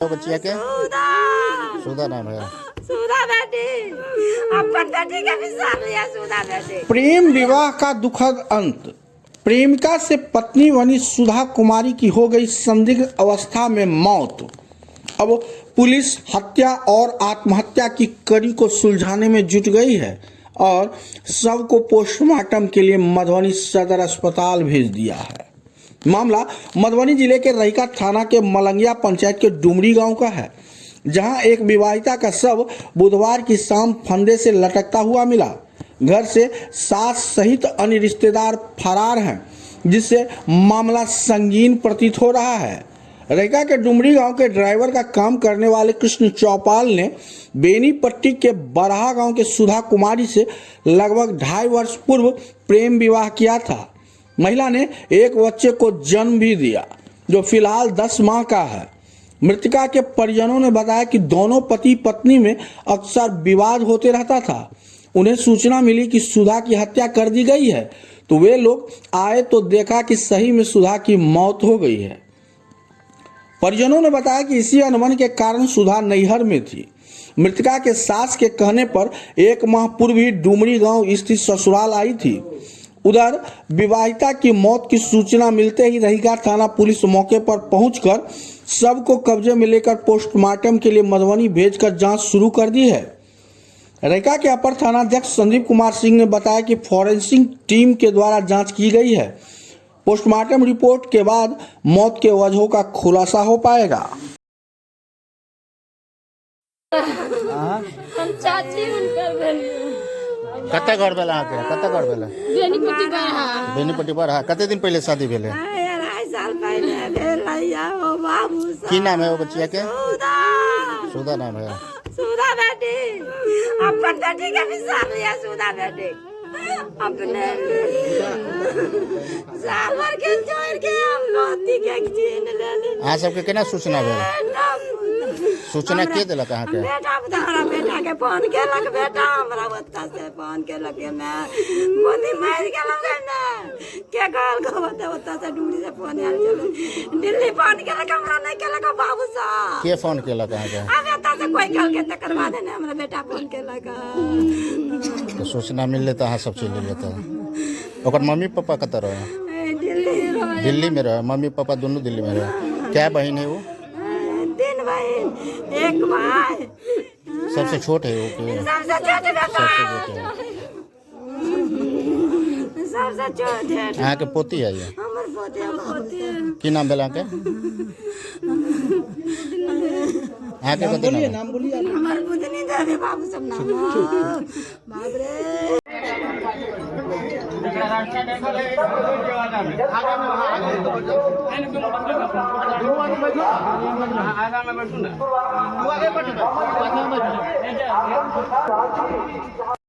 बच्चिया के सुधा। सुधा नाम है। सुधा बेटी, अपन बेटी के भी साथ लिया सुधा बेटी। प्रेम विवाह का दुखद अंत, प्रेमिका से पत्नी बनी सुधा कुमारी की हो गई संदिग्ध अवस्था में मौत। अब पुलिस हत्या और आत्महत्या की कड़ी को सुलझाने में जुट गई है और शव को पोस्टमार्टम के लिए मधुबनी सदर अस्पताल भेज दिया है। मामला मधुबनी जिले के रहिका थाना के मलंगिया पंचायत के डुमरी गांव का है, जहां एक विवाहिता का शव बुधवार की शाम फंदे से लटकता हुआ मिला। घर से सास सहित अन्य रिश्तेदार फरार हैं, जिससे मामला संगीन प्रतीत हो रहा है। रहिका के डुमरी गांव के ड्राइवर का काम करने वाले कृष्ण चौपाल ने बेनीपट्टी के बरहा गांव के सुधा कुमारी से लगभग 2.5 वर्ष पूर्व प्रेम विवाह किया था। महिला ने एक बच्चे को जन्म भी दिया, जो फिलहाल 10 माह का है। मृतका के परिजनों ने बताया कि दोनों पति पत्नी में अक्सर विवाद होते रहता था। उन्हें सूचना मिली कि सुधा की हत्या कर दी गई है, तो वे लोग आए तो देखा कि सही में सुधा की मौत हो गई है। परिजनों ने बताया कि इसी अनबन के कारण सुधा नैहर में थी। मृतका के सास के कहने पर 1 माह पूर्व ही डुमरी गांव स्थित ससुराल आई थी। उधर विवाहिता की मौत की सूचना मिलते ही रहिका थाना पुलिस मौके पर पहुंचकर शव को कब्जे में लेकर पोस्टमार्टम के लिए मधुबनी भेजकर जांच शुरू कर दी है। रहिका के अपर थानाध्यक्ष संदीप कुमार सिंह ने बताया कि फॉरेंसिक टीम के द्वारा जांच की गई है। पोस्टमार्टम रिपोर्ट के बाद मौत के वजहों का खुलासा हो पाएगा। हम चाची हुनकर भेलियै। कतऽ घर भेल अहाँके? कतऽ घर भेल? बेनीपट्टी बरहा। बेनीपट्टी बरहा। कते दिन पहिले शादी भेलै? 2.5 साल पहले भेल ओ बाबू। की नाम है ओ बच्चिया के? सुधा। सुधा नाम है। सुधा बेटी, अपन बेटी के भी साथ लिया सुधा बेटी। अपने साल भर के छोड़ के हम मोती के छीन लेली। अहाँ सबके केना सूचना भेल? सूचना के देलक अहाँके? बेटा हमरा बेटा के फोन केलक, बेटा हमरा ओतऽ से फोन केलक के मैं मोदी मारि गेलौ गे ने के कहलक। ओतऽ ओतऽ से डुमरी से फोन आयल छलै। दिल्ली फोन केलक, हमरा नहि केलक बाबू साहब। के फोन केलक अहाँके? आब एतऽ से कोइ कहलकै, तकर बाद ने हमरा बेटा फोन केलक। तऽ सूचना मिललै तऽ अहाँ सब चलि एलियै। तऽ ओकर मम्मी पापा कतऽ रहै? दिल्ली रहै। दिल्ली में रहे। मम्मी पापा दोनों दिल्ली में रहे। क्या बहन है वो? 3 बहन, 1 भाई। सबसे छोट है वो कि? सबसे छोट बेटा। सबसे छोट है। सबसे छोट है। अहाँके पोती है ये? हमर पोते, पोते। की नाम भेल अहाँके? अहाँके कथी नाम भेल? हमर बुधनी देवी बाबू सब नाम। बाप रे।